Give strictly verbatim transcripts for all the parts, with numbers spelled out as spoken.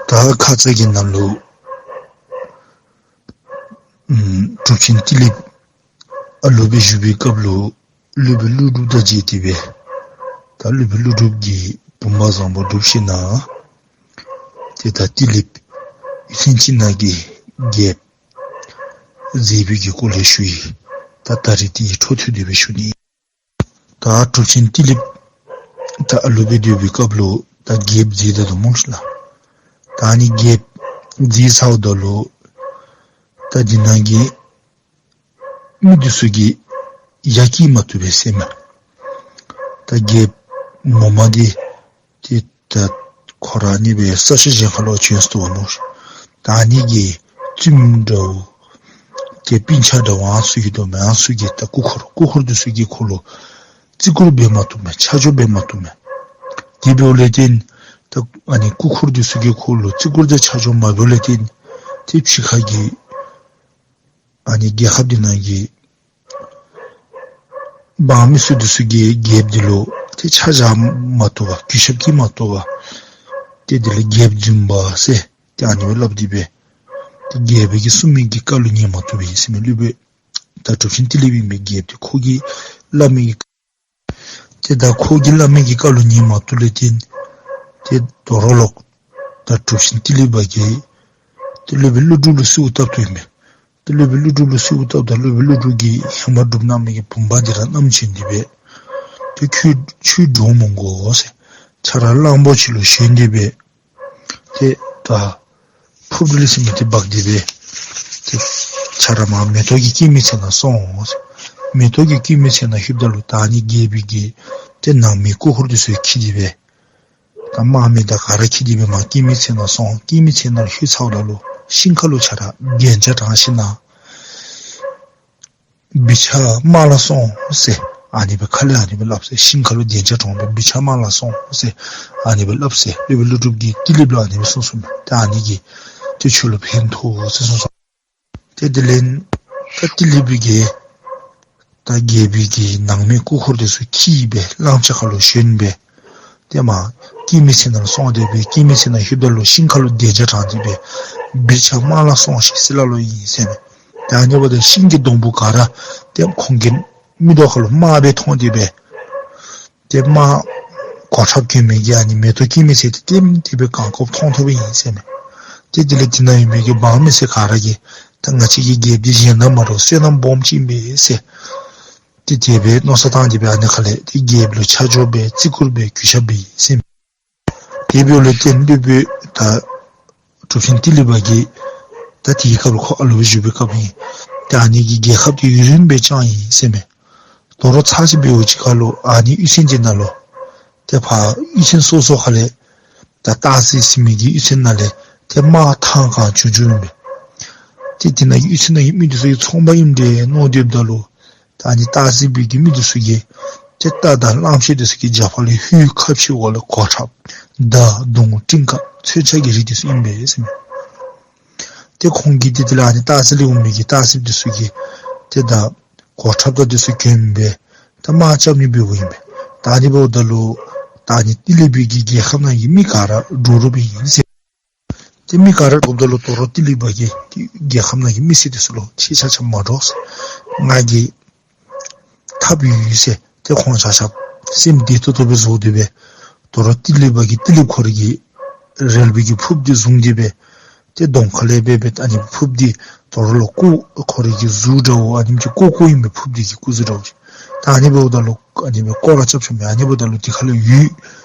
ད་ཁ་ཙ་གི་ནང་ལུ་ཨམ་གྲུབ་ཆེན་ཏི་ལིཔ་ཨ་ལོ་སྦེ་བཞུགས་པའི་སྐབས་ལུ་སློབ་དཔོན་ཀླུ་སྒྲུབ་དང་མཇལ་ཏེ་སྦེ། ད་སློབ་དཔོན་ཀླུ་སྒྲུབ་ཀྱིས་བུམ་པ་བཟང་པོ་སྒྲུབ་ཞིནམ་ལས་ཏེ་ད་ཏི་ལིཔ་ཡུལ་ཕྱོགས་ཅིག་ནང་གི་རྒྱལཔོ་མཛད་པའི་གི་སྐོར་ལས་ཞུ་ཡི། ད་ད་རིས་དེ་འཕྲོ་མཐུད་དེ་སྦེ་ཞུ་ནི། ད་གྲུབ་ཆེན་ཏི་ལིཔ་ད་ཨ་ལོ་སྦེ་སྡོད་པའི་སྐབས་ལུ་ད་རྒྱལཔོ་མཛད་ད་འདུག་སྨོ་ལགས། ད་ཨ་ནི་རྒྱལཔོ་མཛད་ཚརཝ་ད་ལུ་ད་འདི་ནང་གི་མི་འདི་ཚུ་གིས་ཡ་སྐྱེལ་མ་བཏུབ་པས་ཟེར་མས། ད་རྒྱལཔོ་ངོ་མ་འདི་ཏེ་ད་ཁོ་ར་ཨ་ནི་སྦེ་ས་ཆ་གཞན་ཁ་ལུ་བྱོན་སོང་བ་སྨོ། ད་ཨ་ནི་གི་བཙུནམོ་འདྲཝ་ཏེ་སྤུན་ཆ་འདྲཝ་ཨ་ནི་ཚུ་གིས་དོ་མེན་ཨ་ནི་ཚུ་གིས་ད་སྐུ་འཁོར་སྐུ་འཁོར་འདི་ཚུ་གིས་ཁོ་ལུ་བརྩི་བཀུར་འབད་མ་བཏུབ་མས། ཆ་འཇོག་འབད་མ་བཏུབ་མས། དེ་འབདཝ་ལས་བརྟེན་ད་ཨ་ནི་སྐུ་འཁོར་འདི་ཚུ་གིས་ཁོ་ལུ་བརྩི་བཀུར་དང་ཆ་འཇོག་མ་འབདཝ་ལས་བརྟེན་ཏེ་ཕྱི་ཁ་གི་ཨ་ནི་རྒྱལ་ཁབ་འདི་ནང་གི་འབངས་མི་སེར་འདི་ཚུ་གིས་རྒྱལཔོ་འདི་ལུ་ཏེ་ཆ་བཞག་མ་བཏུབ་པར་གུས་ཞབས་བསྐྱེད་མ་བཏུབ་པར་ཏེ་དེ་ལས་རྒྱལཔོ་རྫུན་པ་ཟེར་ཏེ་ཨ་ནི་སྦེ་སླབ་སྟེ་སྦེ་ཏེ་རྒྱལཔོ་གིས་གསུངས་མི་གི་བཀའ་ལུ་ཉན་མ་བཏུབ་པས་ཟེར་མས། སློབ་དཔོན་ད་གྲུབ་ཆེན་ཏི་ལིཔ་ཨིན་མི་རྒྱལཔོ་འདི་ཁོ་གིས་སླབ་མི་གི་ཏེ་ད་ཁོ་གིས་སླབ་མི་གི་བཀའ་ལུ་ཉན་མ་བཏུབ་ལས་བརྟེན་ཏེ་དོ་རུང་ལོག་ད་གྲུབ་ཆེན་ཏི་ལིཔ་གིས་ཏེ་སློབ་དཔོན་ཀླུ་སྒྲུབ་ལུ་གསོལཝ་བཏབ་དོ་ཨིན་མས། ཏེ་སློབ་དཔོན་ཀླུ་སྒྲུབ་ལུ་གསོལཝ་བཏབ་ད་སློབ་དཔོན་ཀླུ་སྒྲུབ་ཀྱིས་ཧེ་མ་སྒྲུབ་གནང་མི་གི་བུམ་པ་འདི་ར་བསྣམས་བྱོན་ཏེ་སྦེ་ཏེ་ཁྱོད་ཁྱོད་འདྲོག་མི་དགོ་ཟེར་ཁྱོད་ར་གླང་པོ་ཆེ་ལུ་ཞོན་ཏེ་སྦེ་ཏེ་ད་ཕུརཔ་འདི་ལས་ཟེར་མི་འདི་འབག་སྟེ་སྦེ་ཏེ་ཁྱོད་ར་མར་མེ་ཏོག་གི་སྐྱེད་མོས་ཚལ་ནང་སོང་ཟེར། མེ་ཏོག་གི་སྐྱེད་མོས་ཚལ་ནང་ལྷོདཔ་ད་ལུ་ད་ཨ་ནི་རྒྱལཔོ་གིས་ཏེ་ནང་མི་སྐུ་འཁོར་འདི་ཚུ་འཁྱིད་དེ་སྦེ་ད་དམག་མི་དང་ག་ར་འཁྱིད་དེ་སྦེ་མར་སྐྱེད་མོས་ཚལ་ནང་སོང་། སྐྱེད་མོས་ཚལ་ནང་ལྷོད་ཚརཝ་ད་ལུ་ཤིང་ཁ་ལུ་ཁྱོད་ར་གདན་ཆ་དྲངས་ཞིནམ་ལས་བི་ཆ་དམག་ལ་སོང་ཟེར་ཨ་ནི་སྦེ་ཁ་ལས་ཨ་ནི་སྦེ་སླབ་ཟེར། ཤིང་ཁ་ལུ་གདན་ཆ་དྲངས་སྦེ་བི་ཆ་དམག་ལ་སོང་ཟེར་ཨ་ནི་སྦེ་སླབ་ཟེར། སློབ་དཔོན་ཀླུ་སྒྲུབ་ཀྱིས་ཏི་ལིཔ་ལུ་ཨ་ནི་སྦེ་གསུངས་གསུངསམ་མས། ཏེ་ཨ་ནི་གིས་ཏེ་ཁྱོད་ལུ་ཕན་ཐོགས་ཟེར་གསུངས་གསུངསམ་མས། ཏེ་དེ་ལས་ད་ཏི་ལིཔ་གིས་ད་རྒྱལཔོ་གི་ནང་མི་སྐུ་འཁོར་འདི་ཚུ་འཁྱིད་སྦེ་གླང་ཆེན་ཁ་ལུ་ཞོན་སྦེ་ཏེ་མར་སྐྱེད་མོས་ཚལ་ནང་སོང་སྟེ་སྦེ་སྐྱེད་མོས་ཚལ་ནང་ལྷོདཔ་ད་ལུ་ཤིང་ཁ་ལུ་གདན་ཆ་དྲངས་ཏེ་སྦེ་བི་ཆ་དམག་ལ་སོང་ཞིག་ཟེར་སླབ་ལོ་ཨིན་ཟེར་མས། ཏེ་ཨ་ནི་འབདཝ་ད་ཤིང་གི་སྡོང་པོ་ག་ར་ཏེ་ཁོང་གི་མིག་ཏོ་ཁ་ལུ་དམར་སྦེ་མཐོང་སྟེ་སྦེ་ཏེ་དམག་གོ་ཁྲབ་གྱོན་མི་གིས་ཨ་ནི་མེ་ཏོག་སྐྱེད་མོས་ཚལ་འདི་ལྟེམ་ལྟེ་སྦེ་གང་བཀོག་མཐོང་ཐོབ་པ་ཨིན་ཟེར་མས། ཏེ་དེ་ལས་དེ་ནང་ཡོད་མི་གི་འབངས་མི་སེར་ག་ར་གིས་ད་ང་བཅས་ཀྱི་རྒྱལཔོ་འདི་གཞན་དང་མ་འདྲཝ་བསོད་ནམས་སྦོམ་ཅིག་ཨིན་པས་ཟེར་ཏེ་དེ་སྦེ་མནོ་བསམ་བཏང་སྟེ་སྦེ་ཨ་ནི་ཁ་ལས་ཏེ་རྒྱལཔོ་ལུ་ཆ་འཇོག་འབད་བརྩི་བཀུར་འབད་གུས་ཞབས་འབད་ཡི་ཟེར་མས། དེ་འབདཝ་ལས་བརྟེན་སློབ་དཔོན་ད་གྲུབ་ཆེན་ཏི་ལི་པ་གིས་ད་དེའི་སྐབས་ལུ་ཁོ་ཨ་ལོ་སྦེ་བཞུགས་པའི་སྐབས་ཨིན། ཏེ་ཨ་ནི་གི་རྒྱལ་ཁབ་འདི་ཡུན་རིངམོ་སྦེ་བསྐྱངས་ཡི་ཟེར་མས། དོ་རུང་ཚར་ཅིག་འབདཝ་ཅིག་ཁར་ལུ་ཨ་ནི་གཡུས་ཚན་འདི་ནང་ལུ་ཏེ་ཕར་གཡུས་ཚན་སོ་སོ་ཁ་ལས་ད་སྟག་རྩེ་ཟེར་མི་གི་གཡུས་ཚན་ནང་ལས་ཏེ་དམག་ཐང་གང་བྱུང་བྱུངམ་ཨིན་པས། ཏེ་དེ་ནང་གི་གཡུས་ཚན་ནང་གི་མི་འདི་ཚུ་གིས་ཚོང་པ་ཨིནམ་འདྲས་མནོ་སྡོདཔ་ད་ལུ་ད་ཨ་ནི་སྟག་རྩེ་པའི་གི་མི་འདི་ཚུ་གིས་ཏེ་རྟ་དང་གླང་ཆེན་འདི་ཚུ་གི་རྒྱབ་ཁ་ལས་ཧུད་ཁ་ཕྱེ་འོག་ལས་གོ་ཁྲབ་མདའ་མདུང་གྲི་ཁ་མཚོན་ཆ་གི་རིགས་འདི་ཚུ་ཨིན་པས་ཟེར་མས། ཏེ་ཁོང་གིས་ཏེ་དེ་ལས་ཨ་ནི་སྟག་རྩེ་ལས་འོང་མི་གི་སྟག་རྩེ་འདི་ཚུ་གིས་ཏེ་ད་གོ་ཁྲབ་དང་འདི་ཚུ་གྱོན་སྦེ་ད་དམག་རྐྱབ་ནི་འབདཝ་ཨིན་པས། ད་ཨ་ནི་འབདཝ་ད་ལུ་ད་ཨ་ནི་ཏི་ལི་པའི་གི་རྒྱལ་ཁབ་ནང་གི་མི་ག་ར་འདྲོག་འདྲོགཔ་ཨིན་ཟེར། ཏེ་མི་ག་ར་འདྲོགཔ་ད་ལུ་དོ་རུང་ཏི་ལི་པ་གིས་ཏེ་རྒྱལ་ཁབ་ནང་གི་མི་སེར་འདི་ཚུ་ལུ་ཁྱེད་ཆ་ཁྱབ་མ་འདྲོག་ཟེར། ང་གིས་ཐབས་ཡོད་ཟེར། ཏེ་ཁོང་ཆ་ཁྱབ་སེམས་བདེ་ཏོག་ཏོ་སྦེ་བཟོ་སྟེ་སྦེ་དོ་རུང་ཏི་ལི་པ་གིས་ཏི་ལི་པ་ཁོ་རའི་གི་རལ་པའི་གི་ཕུརཔ་འདི་བཟུང་སྟེ་སྦེ་ཏེ་གདོང་ཁ་ལས་སྦེ་སྦེ་ཨ་ནི་ཕུརཔ་འདི་དོ་རུང་ལོག་སྐུ་ཁོ་རའི་གི་གཟུགས་འདྲཝ་ཨ་ནེམ་ཅིག་བཀོག་བཀོགཔ་ཨིན་པས། ཕུརཔ་འདི་གི་སྐུ་གཟུགས་འདྲཝ་ཅིག། ད་ཨ་ནི་འབདཝ་ད་ལུ་ཨ་ནི་སྦེ་བཀོག་ར་རྐྱབ་རྐྱབ་མས། ཨ་ནི་འབདཝ་ད་ལུ་དེ་ཁ་ལས་འོད་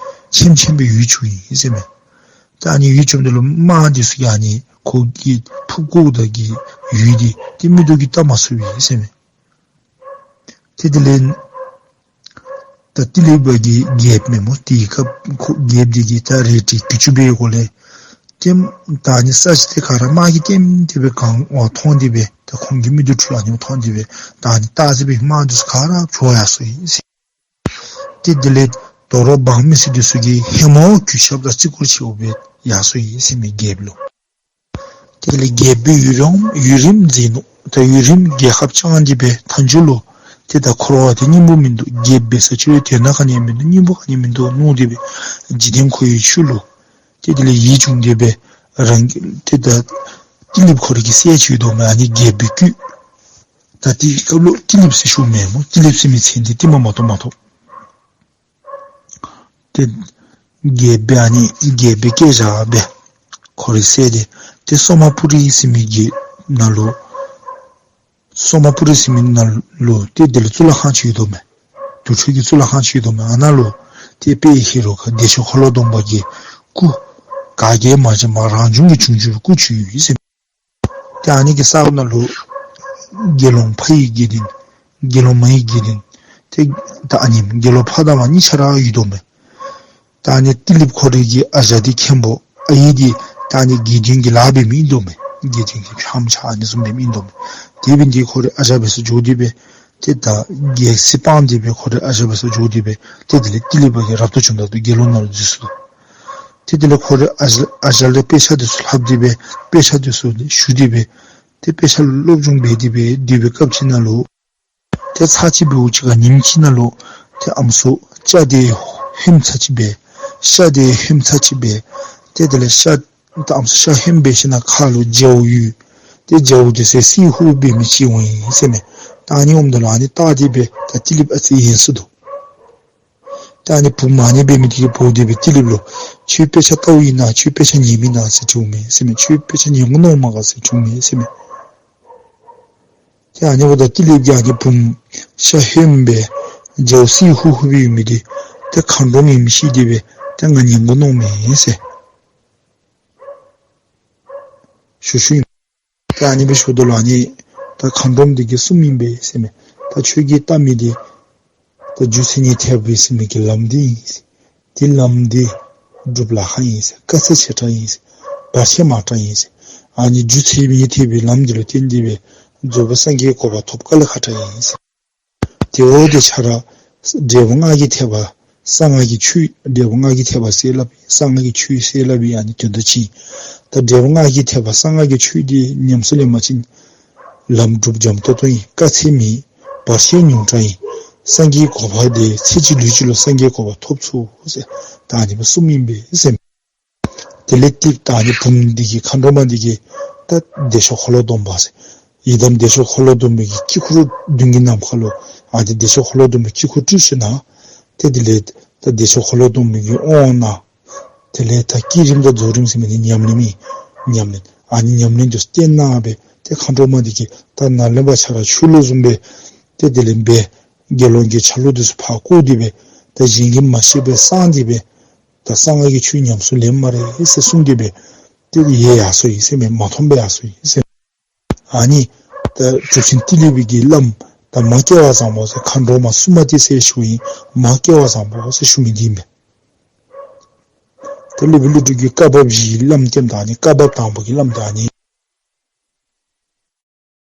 ཆེམ་ཆེམ་སྦེ་འོད་བྱུང་ཡི་ཟེར་མས། ད་ཨ་ནི་འོད་བྱུངམ་ད་ལུ་དམག་འདི་ཚུ་གིས་ཨ་ནི་ཁོ་གི་ཕུརཔ་བཀོགཔ་ད་གི་འོད་འདི་ཏེ་མིག་ཏོ་གིས་བལྟ་མ་ཚུགས་པས་ཟེར་མས། ཏེ་དེ་ལས་ད་ཏི་ལི་པ་གི་རྒྱལཔོ་མེན་སྨོ། དེའི་སྐབས་ཁོ་རྒྱལཔོ་འདི་གིས་ད་རལ་གྲི་གྱི་ཅུ་འབད་སྒོ་ལས་ཏེ་ད་ཨ་ནི་ས་ཆ་དེ་ག་ར་དམག་གིས་ལྟེམ་ལྟེ་སྦེ་གང་བ་མཐོང་སྟེ་སྦེ་ད་ཁོང་གི་མིག་ཏོ་འཕྲུལ་ཨ་ནི་མཐོང་སྟེ་སྦེ་ད་ཨ་ནི་སྟག་རྩེ་པའི་དམག་འདི་ཚུ་ག་ར་བྱོག་ཡར་སོ་ཡི་ཟེར། ཏེ་དེ་ལས་དོ་རུང་འབངས་མི་སེར་འདི་ཚུ་གིས་ཧེ་མ་བ་གུས་ཞབས་དང་བརྩི་བཀུར་ཆེཝ་སྦེ་ཡར་སོ་ཡི་ཟེར་མས་རྒྱལཔོ་ལུ། དེ་ལས་རྒྱལཔོ་ཡུན་རིངམོ་ཡུན་རིངམོ་མཛད་ནུག། ད་ཡུན་རིངམོ་རྒྱལ་ཁབ་བསྐྱངས་ཏེ་སྦེ་མཐའ་མཇུག་ལུ་ཏེ་ད་འཁོར་བ་འདི་སྙིང་པོ་མིན་འདུག། རྒྱལཔོ་འབད་ས་ཆོས་དོན་དག་ག་ནི་མིན་འདུག། སྙིང་པོ་ག་ནི་མིན་འདུག་མནོ་སྟེ་སྦེ་འཇིག་རྟེན་འཁོར་བའི་ཆོས་ལུ་ཏེ་དེ་ལས་ཡིད་བྱུང་སྟེ་སྦེ་ རང་གི་ཏེ་ད་ཏི་ལིཔ་ཁོ་ར་གི་སྲས་ཅིག་ཡོད་དོ་མས། ཨ་ནི་རྒྱལཔོ་སྦེ་བསྐོས། ད་དེའི་སྐབས་ལུ་ཏི་ལིཔ་ཟེར་ཞུཝ་མེན་སྨོ། ཏི་ལིཔ་ཟེར་མི་མཚན་འདི་ཏིལ་མ་མ་གཏོགས་མ་ཐོབ། ཏེ་རྒྱལཔོ་སྦེ་ཨ་ནི་རྒྱལཔོ་སྦེ་བསྐོས་བཞག་སྦེ་ཁོ་རའི་སྲས་འདི་ཏེ་སོ་མ་པུ་རི་ཟེར་མི་གི་ནང་ལུ་སོ་མ་པུ་རི་ཟེར་མི་ནང་ལུ་ཏེ་དེ་ལུ་གཙུག་ལག་ཁང་ཅིག་ཡོད་དོ་མས། དུར་ཁྲོད་ཀྱི་གཙུག་ལག་ཁང་ཅིག་ཡོད་དོ་མས། ཨ་ནཱ་ལུ་ཏེ་དཔལ་ཧེ་རུ་ཀ་བདེ་མཆོག་འཁོར་ལོ་སྡོམ་པ་གི་སྐུ་ག་གིས་མ་བྱིན་པར་རང་བྱུང་གིས་བྱུང་བྱུངམ་སྐུ་ཅིག་ཡོད་ཟེར་མས། ཏེ་ཨ་ནི་གི་ས་གོ་ནང་ལུ་དགེ་སློང་ཕ་ཡི་དགེ་འདུན་དགེ་སློང་མ་ཡི་དགེ་འདུན་ཏེ་ད་ཨ་ནི་དགེ་སློང་ཕ་དང་མ་གཉིས་ཆ་ར་ཡོད་དོ་མས། ད་ཨ་ནི་ཏི་ལིཔ་ཁོ་རའི་གི་ཨ་ཞང་འདི་མཁན་པོ་ཨའི་འདི་ད་ཨ་ནི་དགེ་འདུན་གྱི་ལཱ་འབད་མི་ཨིན་དོ་མས། དགེ་འདུན་གྱི་ཕྱག་ཕྱག་ཨ་ནི་བཟུམ་འབད་མི་ཨིན་དོ་མས། དེ་འབད་ནི་འདི་ཁོ་རའི་ཨ་ཞང་འབད་སར་འགྱོ་སྟེ་སྦེ་ཏེ་ད་རྒྱལ་སྲིད་སྤངས་ཏེ་སྦེ་ཁོ་རའི་ཨ་ཞང་འབད་སར་འགྱོ་སྟེ་སྦེ་ཏེ་དེ་ལས་ཏི་ལིཔ་གིས་རབ་ཏུ་བྱུང་ད་དོ་དགེ་སློང་ནང་ལུ་འཛུལ་སོ་དོ། ཏེ་དེ་ལས་ཁོ་རའི་ཨ་ཞང་ཨ་ཞང་ལས་དཔེ་ཆ་འདི་ཚུ་ལྷབ་སྟེ་སྦེ་དཔེ་ཆ་འདི་ཚུ་ཞུ་སྟེ་སྦེ་ཏེ་དཔེ་ཆ་སློབ་སྦྱོང་འབད་དེ་སྦེ་སྡོད་པའི་སྐབས་ཅིག་ནང་ལུ་ཏེ་ཚར་གཅིག་འབདཝ་ཅིག་ཁར་ཉིནམ་གཅིག་ནང་ལུ་ཏེ་ཨམ་སྲུ་ཤ་འདི་ཧོནམ་ཚར་གཅིག་སྦེ་ཤ་འདི་ཧོནམ་ཚར་གཅིག་སྦེ་ཏེ་དེ་ལས་ཤ་ད་ཨམ་སྲུ་ཤ་ཧོནམ་འབད་ཞིནམ་ཁ་ལུ་མཇལཝ་ཡོད། ཏེ་མཇལཝ་འདི་ཚུ་སི་ཧུ་འབད་མི་ཅིག་འོང་ཡི་ཟེར་མས། ད་ཨ་ནི་འོངམ་ད་ལུ་ཨ་ནི་བལྟ་སྟེ་སྦེ་ད་ཏི་ལིཔ་ཨ་ཙི་ཡེངས་སོ་དོ། ད་ཨ་ནི་བུམོ་ཨ་ནི་འབད་མི་འདི་གིས་འབོ་སྟེ་སྦེ་ཏི་ལིཔ་ལུ་ཁྱོད་དཔེ་ཆ་བལྟཝ་ཨིན་ན་ཁྱོད་དཔེ་ཆ་ཉནམ་ཨིན་ན་ཟེར་དྲིཝ་མས་ཟེར་མས། ཁྱོད་དཔེ་ཆ་ཉན་དགོ་མནོཝ་མས་ག་ཟེར་དྲིཝ་མས་ཟེར་མས། ཏེ་ཨ་ནི་འབདཝ་ད་ཏི་ལིཔ་གིས་ཨ་ནི་བུམོ་ཤ་ཧོནམ་སྦེ་མཇལཝ་སི་ཧུ་ཧུ་སྦེ་ཡོད་མི་འདི་ཏེ་མཁའ་འགྲོམ་ཨིནམ་ཤེས་ཏེ་སྦེ་ཏེ་ང་ཉན་དགོ་མནོཝ་མས་ཟེར་ཞུ་ཞུཝ་ཨིན། ཏེ་ཨ་ནི་སྦེ་ཞུཝ་ད་ལུ་ཨ་ནི་ད་མཁའ་འགྲོམ་འདི་གིས་གསུངམ་ཨིན་པས་ཟེར་མས། ད་ཁྱོད་ཀྱིས་བལྟ་མི་འདི་ད་རྒྱུ་མཚན་ཉིད་ཐེག་པ་ཟེར་མི་གི་ལམ་འདི་ཨིན་ཟེར། འདི་ལམ་འདི་སྒྲུབ་ལ་ཁག་ཨིན་ཟེར། དཀའ་ཚེགས་ཆེ་དྲགས་ཨིན་ཟེར། བར་ཆད་མང་དྲགས་ཨིན་ཟེར། ཨ་ནི་རྒྱུ་མཚན་ཉིད་ཐེག་པའི་ལམ་འདི་ལུ་བརྟེན་ཏེ་སྦེ་རྫོགས་པའི་སངས་རྒྱས་གོ་འཕང་ཐོབ་དཀའ་ལས་ཁག་དྲགས་ཨིན་ཟེར། དེ་འོ་དེ་ཁྱོད་ར་འབྲས་བུ་ལྔ་གི་ཐེག་པ་གསང་སྔགས་ཀྱི་ཆོས་འབྲས་བུ་ལྔ་གི་ཐེག་པ་ཟེར་སླབ་ཨིན། གསང་སྔགས་ཀྱི་ཆོས་ཟེར་སླབ་ཨིན། ཨ་ནི་དོན་དག་ཅིག་ཨིན། ད་འབྲས་བུ་ལྔ་གི་ཐེག་པ་གསང་སྔགས་ཀྱི་ཆོས་འདི་ཉམས་སུ་ལེན་པ་ཅིན་ལམ་སྒྲུབ་འཇམ་ཏོག་ཏོ་ཨིན། དཀའ་ཚེགས་མེད། བར་ཆད་ཉུང་དྲགས་ཨིན། སངས་རྒྱས་གོ་འཕང་འདི་ཚེ་གཅིག་ལུས་གཅིག་ལུ་སངས་རྒྱས་གོ་འཕང་ཐོབ་ཚུགས་ཟེར་ད་ཨ་ནི་སྦེ་གསུངམ་ཨིན་པས་ཟེར། དེ་ལས་ཏེ་ད་ཨ་ནི་བུམོ་འདི་གིས་མཁའ་འགྲོ་མ་འདི་གིས་ད་བདེ་མཆོག་འཁོར་ལོ་སྡོམ་པ་ཟེར་ཡི་དམ་བདེ་མཆོག་འཁོར་ལོ་སྡོམ་པའི་གི་དཀྱིལ་འཁོར་མདུན་གྱི་ནམ་མཁའ་ལུ་ཨ་ནི་བདེ་མཆོག་འཁོར་ལོ་སྡོམ་པའི་དཀྱིལ་འཁོར་སྤྲུལ་ཞིནམ་ཏེ་དེ་ལས་ད་བདེ་མཆོག་འཁོར་ལོ་སྡོམ་པའི་གི་དབང་གནང་། དེ་ལས་ད་བསྐྱེད་རིམ་དང་རྫོགས་རིམ་ཟེར་མི་འདི་ཉམས་ལེན་ཨིན། ཉམས་ལེན་ཨ་ནི་ཉམས་ལེན་འདི་བསྟན་གནང་སྦེ་ཏེ་མཁའ་འགྲོ་མ་འདི་གིས་ད་ནཱ་ལས་ཕར་ཁྱོད་ར་ཆོས་ལུགས་བཟུམ་སྦེ་ཏེ་དེ་ལས་སྦེ་དགེ་སློང་གི་ཆ་ལུགས་འདི་ཚུ་ཕར་བཀོག་སྟེ་སྦེ་ད་གཞན་གྱིས་མ་ཤེས་པར་གསང་སྟེ་སྦེ་ད་གསང་སྔགས་ཀྱི་ཆོས་ཉམས་སུ་ལེན་སྨ་རེ་ཟེར་གསུངས་ཏེ་སྦེ་ཏེ་ཡལ་ཡར་སོ་ཡི་ཟེར་མས། མ་མཐོང་པར་ཡར་སོ་ཡི་ཟེར་མས། ཨ་ནི་ད་གྲུབ་ཆེན་ཏི་ལི་པའི་གི་བླམ་ད་མ་སྐལ་བ་བཟང་པོ་ཟེར་མཁའ་འགྲོ་མ་སུ་མ་ཏི་ཟེར་ཞུཝ་ཨིན། མ་སྐལ་བ་བཟང་པོ་ཟེར་ཞུ་མི་འདི་ཨིན་པས། ད་སློབ་དཔོན་ཀླུ་སྒྲུབ་ཀྱིས་བཀའ་བབས་བཞིའི་བླམ་ལྟདམོ་ད་ཨ་ནི་བཀའ་བབས་དང་པོ་གི་བླམ་ད་ཨ་ནི་